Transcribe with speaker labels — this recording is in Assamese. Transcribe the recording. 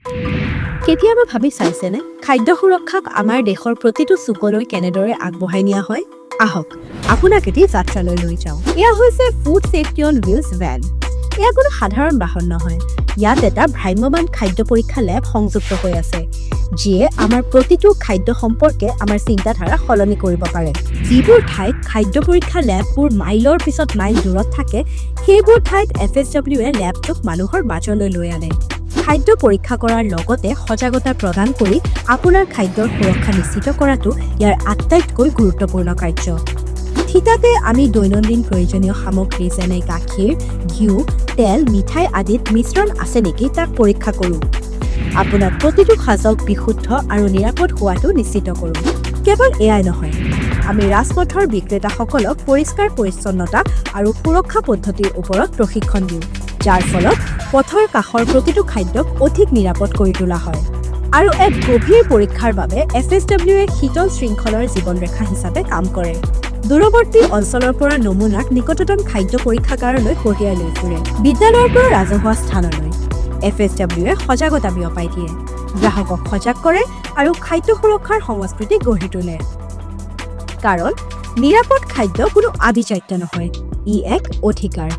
Speaker 1: কেতিয়াবা ভাবি চাইছেনে, খাদ্য সুৰক্ষাক আমাৰ দেশৰ প্ৰতিটো চুকলৈ কেনেদৰে আগবঢ়াই নিয়া হয়? আহক, আপোনাক এটি যাত্ৰালৈ লৈ যাওঁ। এয়া হৈছে Food Safety on Wheels van। এয়া কোনো সাধাৰণ বাহন নহয়। ইয়াত এটা ভ্ৰাম্যমাণ খাদ্য পৰীক্ষা লেব সংযুক্ত হৈ আছে, যিয়ে আমাৰ প্ৰতিটো খাদ্য সম্পৰ্কে আমাৰ চিন্তাধাৰা সলনি কৰিব পাৰে। যিবোৰ ঠাইত খাদ্য পৰীক্ষা লেববোৰ মাইলৰ পিছত মাইল দূৰত থাকে, সেইবোৰ ঠাইত এফএছডব্লিউৱে লেবটোক মানুহৰ মাজলৈ লৈ আনে। খাদ্য পৰীক্ষা কৰাৰ লগতে সজাগতা প্ৰদান কৰি আপোনাৰ খাদ্যৰ সুৰক্ষা নিশ্চিত কৰাটো ইয়াৰ আটাইতকৈ গুৰুত্বপূৰ্ণ কাৰ্য। থিতাতে আমি দৈনন্দিন প্ৰয়োজনীয় সামগ্ৰী, যেনে গাখীৰ, ঘিউ, তেল, মিঠাই আদিত মিশ্ৰণ আছে নেকি তাক পৰীক্ষা কৰোঁ। আপোনাৰ প্ৰতিটো সাজক বিশুদ্ধ আৰু নিৰাপদ হোৱাটো নিশ্চিত কৰোঁ। কেৱল এয়াই নহয়, আমি ৰাজপথৰ বিক্ৰেতাসকলক পৰিষ্কাৰ পৰিচ্ছন্নতা আৰু সুৰক্ষা পদ্ধতিৰ ওপৰত প্ৰশিক্ষণ দিওঁ, যাৰ ফলত পথৰ কাষৰ প্ৰতিটো খাদ্যক অধিক নিৰাপদ কৰি তোলা হয়। আৰু এক গভীৰ পৰীক্ষাৰ বাবে এফএছডব্লিউৱে শীতল শৃংখলৰ জীৱনৰেখা হিচাপে কাম কৰে। দূৰৱৰ্তী অঞ্চলৰ পৰা নমুনাক নিকটতম খাদ্য পৰীক্ষাগাৰলৈ কঢ়িয়াই লৈ ফুৰে। বিদ্যালয়ৰ পৰা ৰাজহুৱা স্থানলৈ এফএছডব্লিউৱে সজাগতা বিয়পাই দিয়ে, গ্ৰাহকক সজাগ কৰে আৰু খাদ্য সুৰক্ষাৰ সংস্কৃতি গঢ়ি তোলে। কাৰণ নিৰাপদ খাদ্য কোনো আভিজাত্য নহয়, ই এক অধিকাৰ।